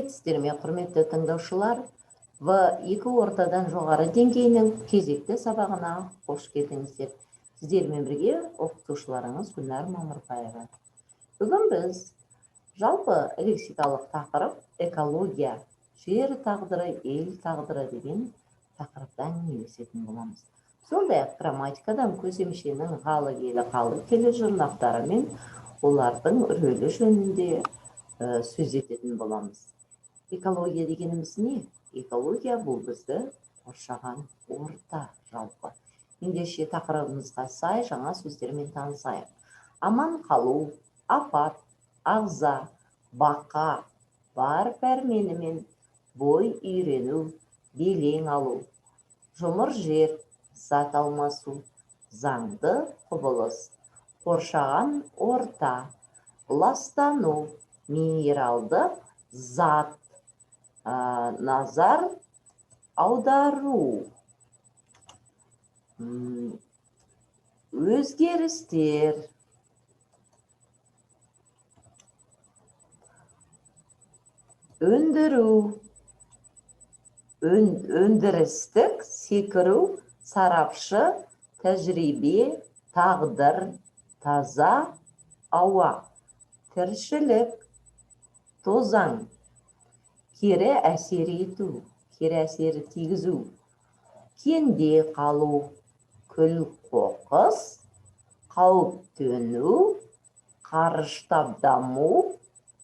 Сәлеметсіздер ме, құрметті тыңдаушылар? В2 ортадан жоғары деңгейінің кезекті сабағына қош келдіңіздер. Сіздермен бірге оқытушыларыңыз Гүлнар Мамырбаева. Бүгін біз жалпы лексикалық тақырып экология, жер тағдыры, ел тағдыры деген тақырыпта әңгімелесетін боламыз. Сондай-ақ грамматикадан көсемшенің ғалы келі, қалы келі жұрнақтары мен олардың рөлі жөнінде сөз ететін боламыз. Экология дегеніміз не? Экология бұл бізді қоршаған орта жалпы. Ендеше тақырыбымызға сай жаңа сөздермен танысайық. Аман қалу, апат, ағза, бақа, бар пәрменімен, бой үйрену, белең алу, жұмыр жер, зат алмасу, заңды құбылыс, қоршаған орта, ластану, минералдық зат, назар аудару, өзгерістер, өндіру, өндірістік секіру, сарапшы, тәжірибе, тағдыр, таза ауа, тіршілік, тозаң, кері әсер ету, кері әсер тигізу, кенде қалу, күл қоқыс, қауіптену, қарыштап даму,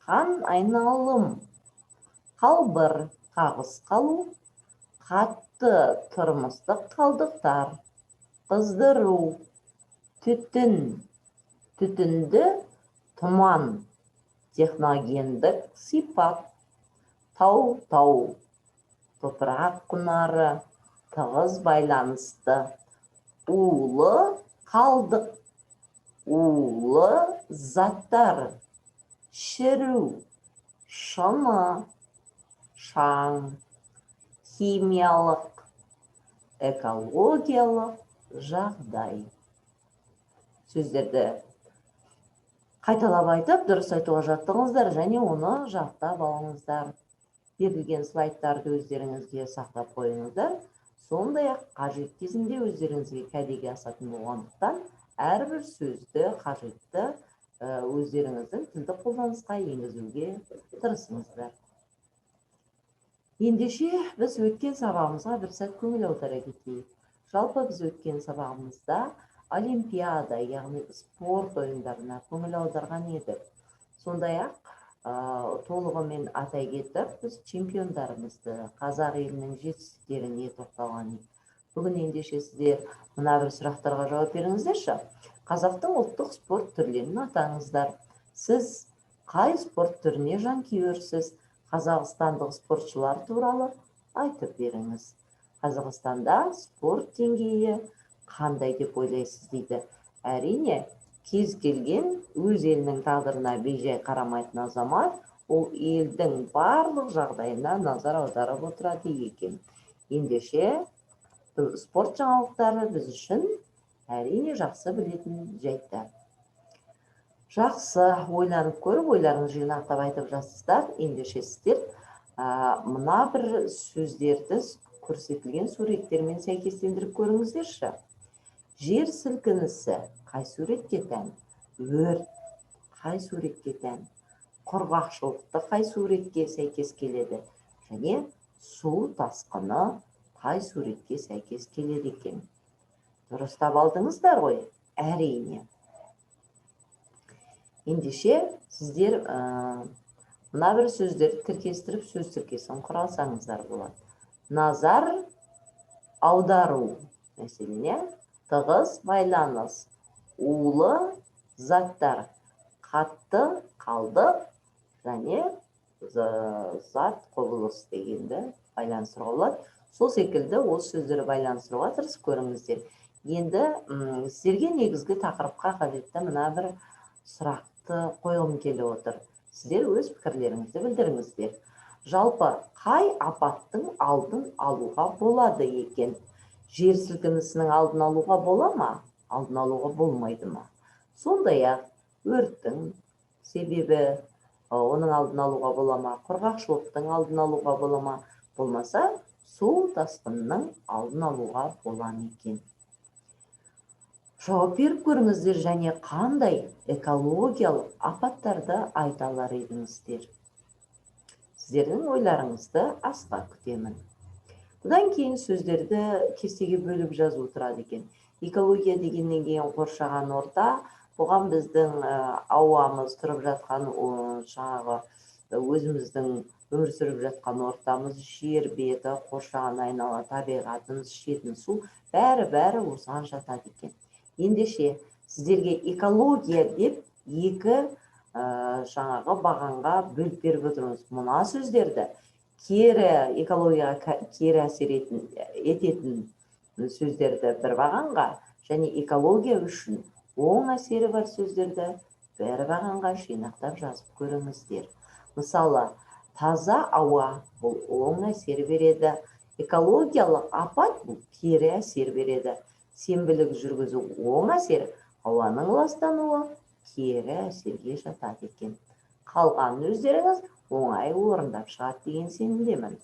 қан айналым, қалбыр, қағыс қалу, қатты тұрмыстық қалдықтар, қыздыру, түтін, түтінді тұман, техногендік сипат, тау-тау, топырақ құнары, тығыз байланысты, улы қалдық, улы заттар, шіру, шыны, шаң, химиялық, экологиялық жағдай. Сөздерді қайталап айтып, дұрыс айтуға жаттығыңыздар және оны жаттап алыңыздар. Берілген слайдтарды өздеріңізге сақтап қойыңыздар. Сондай-ақ қажет кезінде өздеріңізге кәдеге асатын болғандықтан әрбір сөзді қажетті өздеріңіздің тілдік қолданысқа енгізуге тырысыңыздар. Ендеше біз өткен сабағымызға бір сәт көңіл аудара кетейік. Жалпы біз өткен сабағымызда олимпиада, яғни спорт ойындарына көңіл аударған едік. Сондай-ақ толығымен атай кетіп, біз чемпиондарымызды, қазақ елінің жетістіктеріне тоқталған едік. Бүгін ендеше сіздер мына бір сұрақтарға жауап беріңіздерші. Қазақтың ұлттық спорт түрлерін атаңыздар. Сіз қай спорт түріне жанкүйерсіз? Қазақстандық спортшылар туралы айтып беріңіз. Қазақстанда спорт деңгейі қандай деп ойлайсыз дейді. Әрине, кез келген өз елінің тағдырына бейжай қарамайтын азамат ол елдің барлық жағдайына назар аударып отырады екен. Ендеше, спорт жаңалықтары біз үшін әрине жақсы білетін жайттар. Жақсы, ойланып көріп, ойларыңызды жинақтап айтып жатсыздар. Ендеше сіздер мына бір сөздерді көрсетілген суреттермен сәйкестендіріп көріңіздерші. Жер сілкінісі қай суретке тән? Өрт қай суретке тән? Құрғақшылықты қай суретке сәйкес келеді? Және су тасқыны қай суретке сәйкес келеді екен? Дұрыстап алдыңыздар ғой, әрине. Ендеше сіздер мына бір сөздерді тіркестіріп сөз тіркесін құралсаңыздар болады. Назар аудару, мәселен, тығыз байланыс, улы заттар, қатты қалдық және зат құбылыс дегенді байланыстыруға болады. Сол секілді осы сөздерді байланыстыруға тырысып көріңіздер. Енді сіздерге негізгі тақырыпқа қажетті мына бір сұрақты қойғым келіп отыр. Сіздер өз пікірлеріңізді білдіріңіздер. Жалпы қай апаттың алдын алуға болады екен? Жер сілкінісінің алдын алуға бола ма? Алдын алуға болмайды ма? Сондай-ақ өрттің себебі Оның алдын алуға бола ма? Құрғақшылықтың алдын алуға бола ма? Болмаса, су тасқынының алдын алуға бола ма екен? Жауап беріп көріңіздер және қандай экологиялық апаттарды айта алар едіңіздер? Сіздердің ойларыңызды асыға күтемін. Бұдан кейін сөздерді кестеге бөліп жазу тұрады екен. Экология дегеннен кейін қоршаған орта, бұған біздің ауамыз, тұрып жатқан жаңағы өзіміздің өмір сүріп жатқан ортамыз, жер беті, қоршаған айнала, табиғатымыз, ішетін су, бәрі-бәрі осыған жатады екен. Ендеше сіздерге экология деп екі жаңағы бағанға бөліп беріп отырмыз. Мына сөздерді кері экологияға кері әсер ететін сөздерді бір бағанға және экология үшін оң әсері бар сөздерді бір бағанға жинақтап жазып көріңіздер. Мысалы, таза ауа бұл оң әсер береді, экологиялық апат бұл кері әсер береді. Сенбілік жүргізу оң әсер, ауаның ластануы кері әсерге жатады екен. Қалғанын өздеріңіз оңай орындап шығады деген сенімдемін.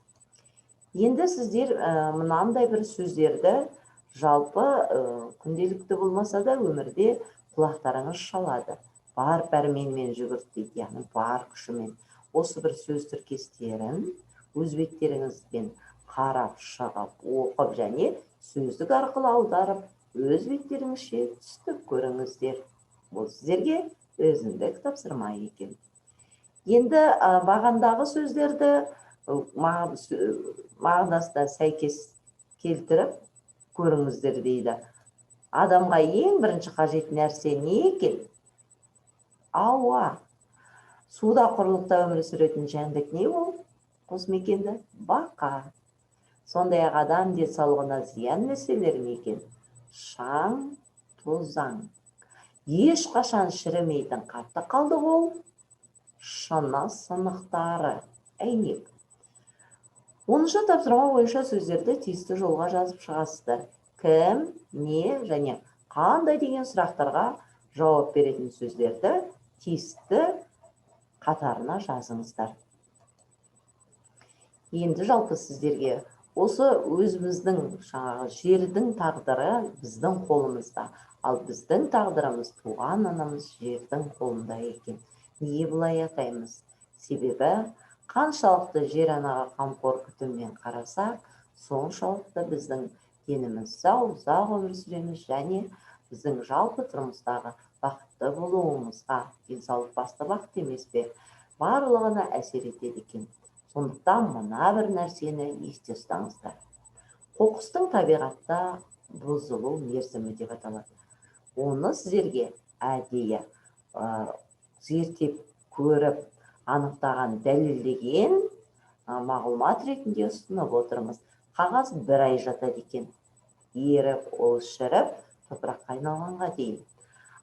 Енді сіздер мынандай бір сөздерді жалпы күнделікті болмаса да өмірде құлақтарыңыз шалады. Бар пәрменмен жүгірт дейді, яғни бар күшімен. Осы бір сөз тіркестерін өз беттеріңізбен қарап шығып, оқып және сөздік арқылы аударып, өз беттеріңізше түсініп көріңіздер. Бұл сіздерге өзіндік тапсырма екен. Енді бағандағы сөздерді мағынасына сәйкес келтіріп көріңіздер дейді. Адамға ең бірінші қажет нәрсе не екен? Ауа. Суда, құрлықта өмір сүретін жәндік не ол? Қосмекенді бақа. Сондай-ақ адам денсаулығына зиян нәрселер не екен? Шаң, тозаң. Ешқашан шірімейтін қатты қалдық ол шыны сынықтары, әйнек. 10-шы тапсырма бойынша сөздерді тиісті жолға жазып шығасыздар. Кім, не және қандай деген сұрақтарға жауап беретін сөздерді тиісті қатарына жазыңыздар. Енді жалпы сіздерге осы өзіміздің жаңағы жердің тағдыры біздің қолымызда, ал біздің тағдырымыз туған анамыз жердің қолында екен. Неге бұлай атаймыз? Себебі қаншалықты жер анаға қамқор күтіммен қарасақ, соншалықты біздің деніміз сау, ұзақ өмір сүреміз және біздің жалпы тұрмыстағы бақытты болуымызға, денсаулық басты бақыт емес пе, барлығына әсер етеді екен. Сондықтан мына бір нәрсені есте ұстаңыздар. Қоқыстың табиғатта бұзылу мерзімі деп аталады. Оны сіздерге әдейі зерттеп көріп, анықтаған, дәлелдеген мағлұмат ретінде ұсынып отырмыз. Қағаз бір ай жатады екен, еріп, ол шіріп, топыраққа айналғанға дейін.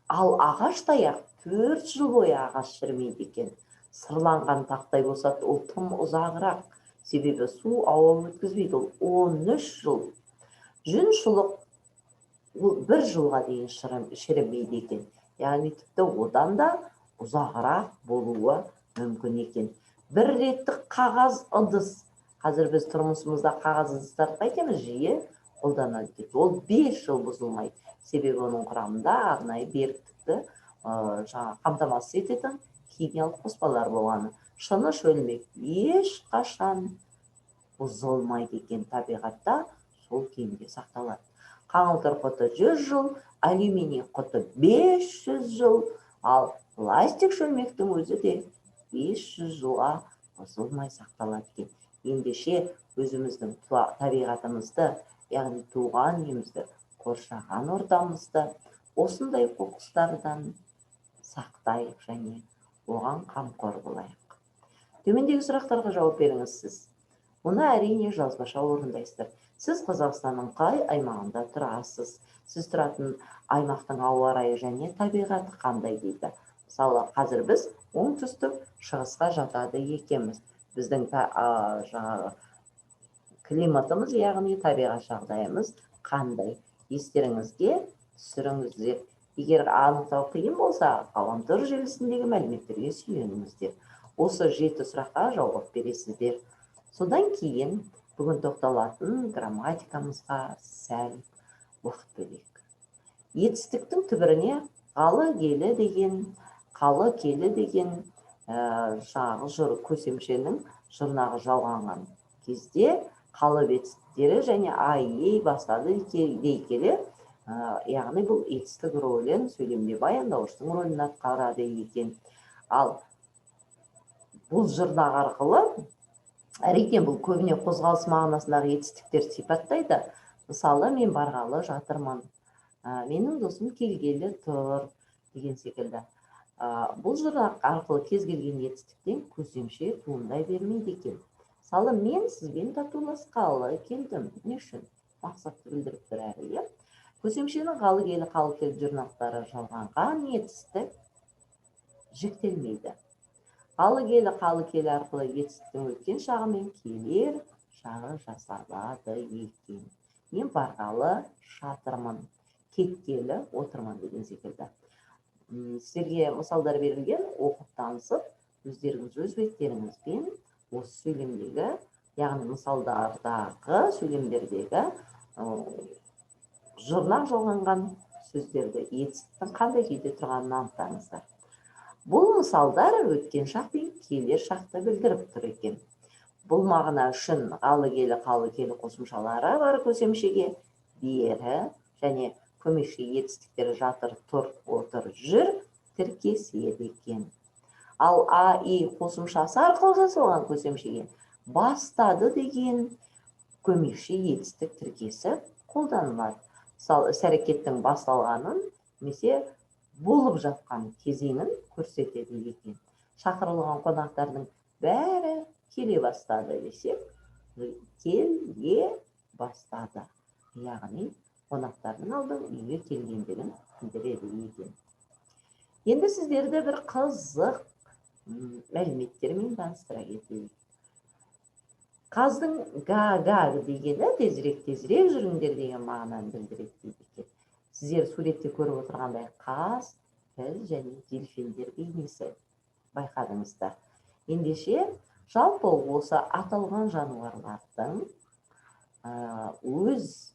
Ал ағаш таяқ 4 жыл бойы ағаш шірімейді екен. Сырланған тақтай болса, ол тым ұзағырақ, себебі су, ауа өткізбейді, ол 13 жыл. Жүн шұлық ол 1 жылға дейін шірімейді екен, яғни тіпті одан да ұзағырақ болуы мүмкін екен. Бір реттік қағаз ыдыс, қазір біз тұрмысымызда қағаз ыдыстарды қайтеміз, жиі қолданады екен, ол 5 жыл бұзылмайды, себебі оның құрамында арнайы беріктікті жаңа қамтамасыз ететін химиялық қоспалар болғаны. Шыны шөлмек ешқашан бұзылмайды екен, табиғатта сол күйінде сақталады. Қаңылтыр құты 100 жыл, алюминий құты 500 жыл, ал пластик шөлмектің өзі де 500 жылға бұзылмай сақталады екен. Ендеше өзіміздің табиғатымызды, яғни туған үйімізді, қоршаған ортамызды осындай қоқыстардан сақтайық және оған қамқор болайық. Төмендегі сұрақтарға жауап беріңіз сіз. Мұны әрине жазбаша орындайсыздар. Сіз Қазақстанның қай аймағында тұрасыз? Сіз тұратын аймақтың ауа райы және табиғаты қандай дейді? Мысалы, қазір біз оңтүстік шығысқа жатады екенбіз. Біздің жаңағы климатымыз, яғни табиғат жағдайымыз қандай? Естеріңізге түсіріңіздер. Егер анықтау қиын болса, ғаламтор желісіндегі мәліметтерге сүйеніңіздер. Осы 7 сұраққа жауап бересіздер. Содан кейін бүгін тоқталатын грамматикамызға сәл уақыт бөлейік. Етістіктің түбіріне ғалы келі деген, қалы келі деген жаңағы жыр көсемшенің жұрнағы жалғанған кезде қалып етістіктері және ай, ей бастады дей келе, яғни бұл етістік рөлін сөйлемде баяндауыштың рөлін атқарады екен. Ал бұл жұрнақ арқылы әрине бұл көбіне қозғалыс мағынасындағы етістіктер сипаттайды. Мысалы, мен барғалы жатырмын, менің досым келгелі тұр деген секілді. Бұл жұрнақ арқылы кез келген етістіктен көсемше туындай бермейді екен. Мысалы, мен сізбен татуласқалы келдім. Не үшін? Мақсатты білдіріп тұр әрі, иә? Көсемшенің ғалы келі, қалы келі жұрнақтары жалғанған етістік жіктелмейді. Ғалы келі, қалы келі арқылы етістіктің өткен шағы мен келер шағы жасалады екен. Мен барғалы жатырмын, кеткелі отырмын деген секілді. Сіздерге мысалдар берілген, оқып танысып, өздеріңіз өз беттеріңізбен осы сөйлемдегі, яғни мысалдардағы сөйлемдердегі жұрнақ жалғанған сөздерді етістіктің қандай күйде тұрғанын анықтаңыздар. Бұл мысалдар өткен шақ пен келер шақты білдіріп тұр екен. Бұл мағына үшін ғалы келі, қалы келі қосымшалары бар көсемшеге бері және көмекші етістіктері жатыр, тұр, отыр, жүр тіркеседі екен. Ал а, и қосымшасы арқылы жасалған көсемшеге бастады деген көмекші етістік тіркесі қолданылады. Мысалы, іс-әрекеттің басталғанын немесе болып жатқан кезеңін көрсетеді екен. Шақырылған қонақтардың бәрі келе бастады десек, келе бастады. Яғни қонақтардың алдын үйге келгендігін білдіреді екен. Енді сіздерді бір қызық мәліметтермен таныстыра кетейік. Қаздың га-га дегені тезірек, тезірек жүріңдер деген мағынаны білдіреді дейді екен. Сіздер суретте көріп отырғандай қаз, піл және дельфиндер бейнесі байқадыңыздар. Ендеше, жалпы осы аталған жануарлардың өз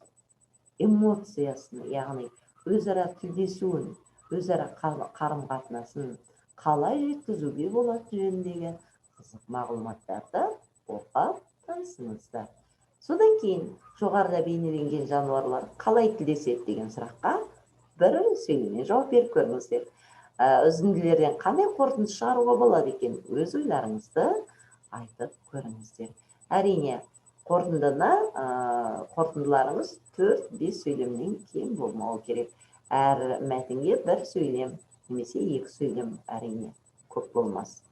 эмоциясын, яғни өзара тілдесуін, өзара қарым-қатынасын қалай жеткізуге болатын жөніндегі қызық мағлұматтарды оқып танысыңыздар. Содан кейін жоғарыда бейнеленген жануарлар қалай тілдеседі деген сұраққа бір сөйлеммен жауап беріп көріңіздер. Үзінділерден қандай қорытынды шығаруға болады екен? Өз ойларыңызды айтып көріңіздер. Әрине, қорытындыларыңыз 4-5 сөйлемнен кем болмауы керек. Әр мәтінге бір сөйлем немесе 2 сөйлем, әрине, көп болмас.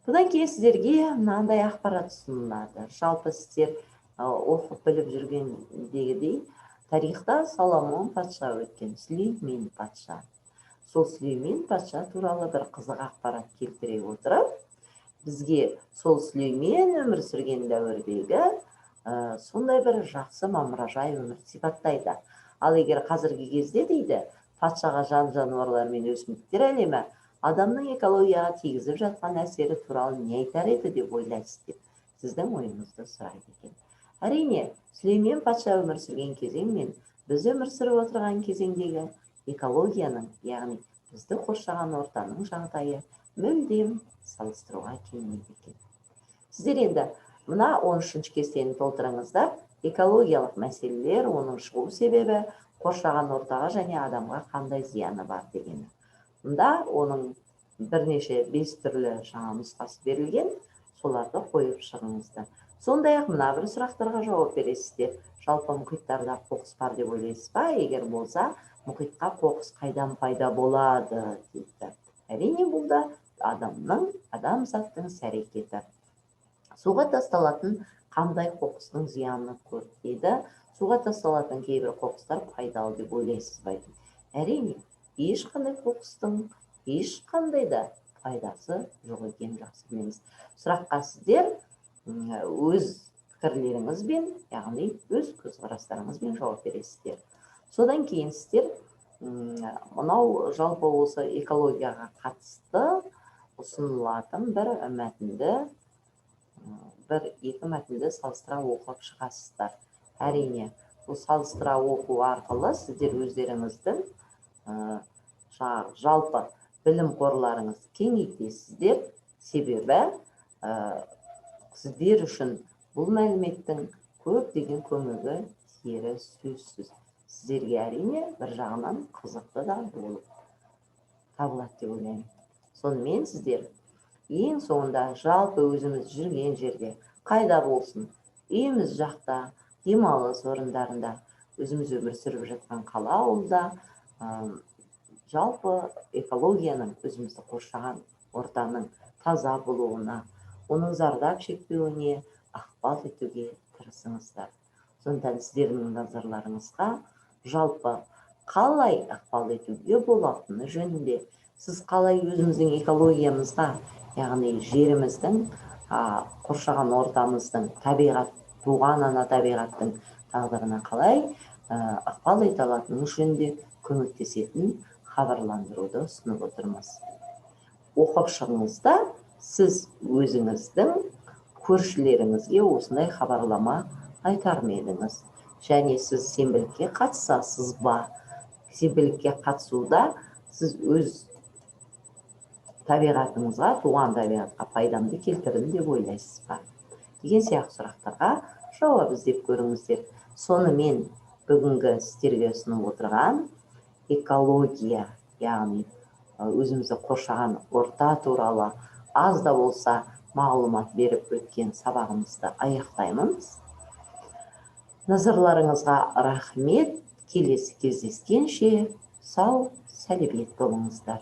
Бұдан кейін сіздерге мынандай ақпарат ұсынылады. Жалпы сіздер оқып біліп жүргендегідей, тарихта Соломон патша өткен, Сүлеймен патша. Сол Сүлеймен патша туралы бір қызық ақпарат келтіре отырып, бізге сол Сүлеймен өмір сүрген дәуірдегі сондай бір жақсы мамыражай өмірді сипаттайды. Ал егер қазіргі кезде дейді, патшаға жан жануарлар мен өсімдіктер әлемі адамның экологияға тигізіп жатқан әсері туралы не айтар еді деп ойлайсыз деп сіздің ойыңызды сұрайды екен. Әрине, Сүлеймен патша өмір сүрген кезең мен біз өмір сүріп отырған кезеңдегі экологияның, яғни бізді қоршаған ортаның жағдайы мүлдем салыстыруға келмейді екен. Сіздер енді мына 13-ші кестені толтырыңыздар. Экологиялық мәселелер, оның шығу себебі, қоршаған ортаға және адамға қандай зияны бар дегені. Мұнда оның бірнеше 5 түрлі жаңа нұсқасы берілген, соларды қойып шығыңыздар. Сондай-ақ мына бір сұрақтарға жауап бересіздер. Жалпы мұхиттарда қоқыс бар деп ойлайсыз ба? Егер болса, мұхитқа қоқыс қайдан пайда болады дейді. Әрине, бұл да адамның, адамзаттың іс әрекеті. Суға тасталатын қандай қоқыстың зияны көп дейді. Суға тасталатын кейбір қоқыстар пайдалы деп ойлайсыз ба дейді. Әрине, ешқандай қоқыстың ешқандай да пайдасы жоқ екенін жақсы білеміз. Сұраққа сіздер өз пікірлеріңізбен, яғни өз көзқарастарыңызбен жауап бересіздер. Содан кейін сіздер мынау жалпы осы экологияға қатысты Ұсынылатын бір мәтінді, бір екі мәтінді салыстыра оқып шығасыздар. Әрине, бұл салыстыра оқу арқылы сіздер өздеріңіздің жалпы білім қорларыңызды кеңейтесіздер. Себебі сіздер үшін бұл мәліметтің көптеген көмегі тиері сөзсіз. Сіздерге, әрине, бір жағынан қызықты да болып табылады деп ойлаймын. Сонымен, сіздер ең соңында жалпы өзіміз жүрген жерде, қайда болсын, үйіміз жақта, демалыс орындарында, өзіміз өмір сүріп жатқан қала, ауылда, жалпы экологияның, өзімізді қоршаған ортаның таза болуына, оның зардап шекпеуіне ықпал етуге тырысыңыздар. Сондықтан сіздердің назарларыңызға жалпы қалай ықпал етуге болатыны жөнінде, сіз қалай өзіміздің экологиямызға, яғни жеріміздің, қоршаған ортамыздың, табиғат, туған ана табиғаттың тағдырына қалай ықпал ете алатыны жөнінде көмектесетін хабарландыруды ұсынып отырмыз. Оқып шығыңыз да, сіз өзіңіздің көршілеріңізге осындай хабарлама айтар ма едіңіз? Және сіз сенбілікке қатысасыз ба? Сенбілікке қатысуда сіз өз табиғатыңызға, туған табиғатқа пайдамды келтірдім деп ойлайсыз ба, деген сияқты сұрақтарға жауап іздеп көріңіздер. Сонымен, бүгінгі сіздерге ұсынып отырған экология, яғни өзімізді қоршаған орта туралы аз да болса мағлұмат беріп өткен сабағымызды аяқтаймыз. Назарларыңызға рахмет. Келесі кездескенше сау сәлемет болыңыздар.